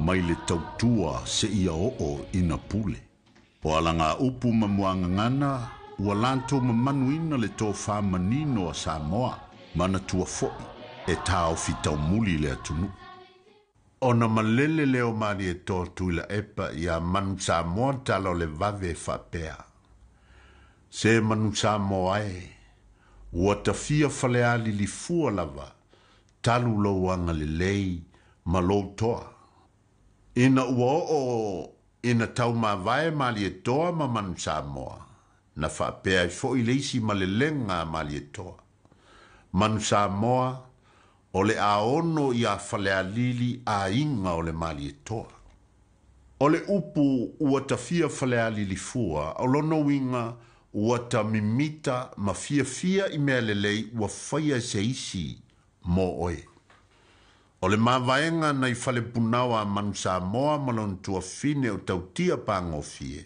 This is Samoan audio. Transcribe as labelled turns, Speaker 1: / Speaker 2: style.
Speaker 1: mai le tautua seia oo ina pule. O alagaupu ma muagagana ua latou mamanuina le tofa manino a Samoa, manatua foi e taofi taumuli le atunuu. Ona malele lea o Malietoa Tuilaepa ia Manu Samoa tala o le vave e faapea, Se Manu Samoa e, ua tafia Falealili fua lava, talu lou agalelei ma lou toa. Ina ua oo ina taumavae Malietoa ma Manu Samoa, na faapea ai foi le isi malelega a Malietoa. Manu Samoa, o le a ono iā Falealili aiga o le Malietoa. O le upu ua tafia Falealili fua, o lona uiga ua ta mimita ma fiafia i mea lelei ua faia e se isi mo oe. O le mavaega nai Falepunaoa a Manu Samoa ma lona tuafine o Tautia Pagofie,